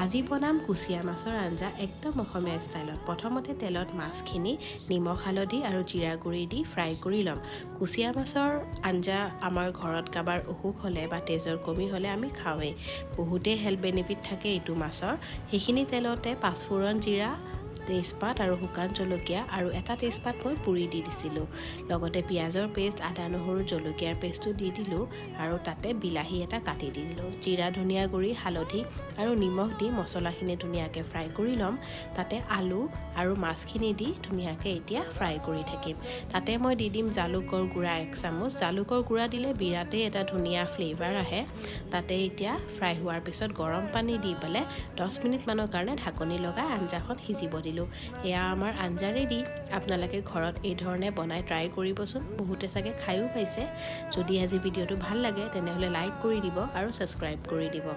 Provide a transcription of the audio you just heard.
আজি বনাম কুচিয়া মাছৰ আঞ্জা, একদম অসমীয়া ষ্টাইলত। প্ৰথমতে তেলত মাছখিনি নিমখ, হালধি আৰু জিৰা গুড়ি দি ফ্ৰাই কৰি ল'ম। কুচিয়া মাছৰ আঞ্জা আমাৰ ঘৰত কাৰোবাৰ অসুখ হ'লে বা তেজৰ কমি হ'লে আমি খাওঁৱেই। বহুতেই হেল্থ বেনিফিট থাকে এইটো মাছৰ। সেইখিনি তেলতে পাঁচফোৰণ, জিৰা, তেজপাত আৰু শুকান জলকীয়া আৰু এটা তেজপাত মই পুৰি দি দিছিলোঁ। লগতে পিঁয়াজৰ পেষ্ট, আদা, নহৰু, জলকীয়াৰ পেষ্টটো দি দিলোঁ আৰু তাতে বিলাহী এটা কাটি দি দিলোঁ। জিৰা, ধনিয়া গুড়ি, হালধি আৰু নিমখ দি মছলাখিনি ধুনীয়াকৈ ফ্ৰাই কৰি ল'ম। তাতে আলু আৰু মাছখিনি দি ধুনীয়াকৈ এতিয়া ফ্ৰাই কৰি থাকিম। তাতে মই দি দিম জালুকৰ গুড়া 1 চামুচ। জালুকৰ গুড়া দিলে বিৰাটেই এটা ধুনীয়া ফ্লেভাৰ আহে। তাতে এতিয়া ফ্ৰাই হোৱাৰ পিছত গৰম পানী দি পেলাই 10 মিনিটমানৰ কাৰণে ঢাকনি লগাই আঞ্জাখন সিজিব দিলোঁ। এয়া আমাৰ আঞ্জা ৰেডি। আপোনালোকে ঘৰত এই ধৰণে বনাই ট্ৰাই কৰিবচোন। বহুতে চাগে খায়ো পাইছে। যদি আজি ভিডিঅ'টো ভাল লাগে, তেনেহ'লে লাইক কৰি দিব আৰু ছাবস্ক্ৰাইব কৰি দিব।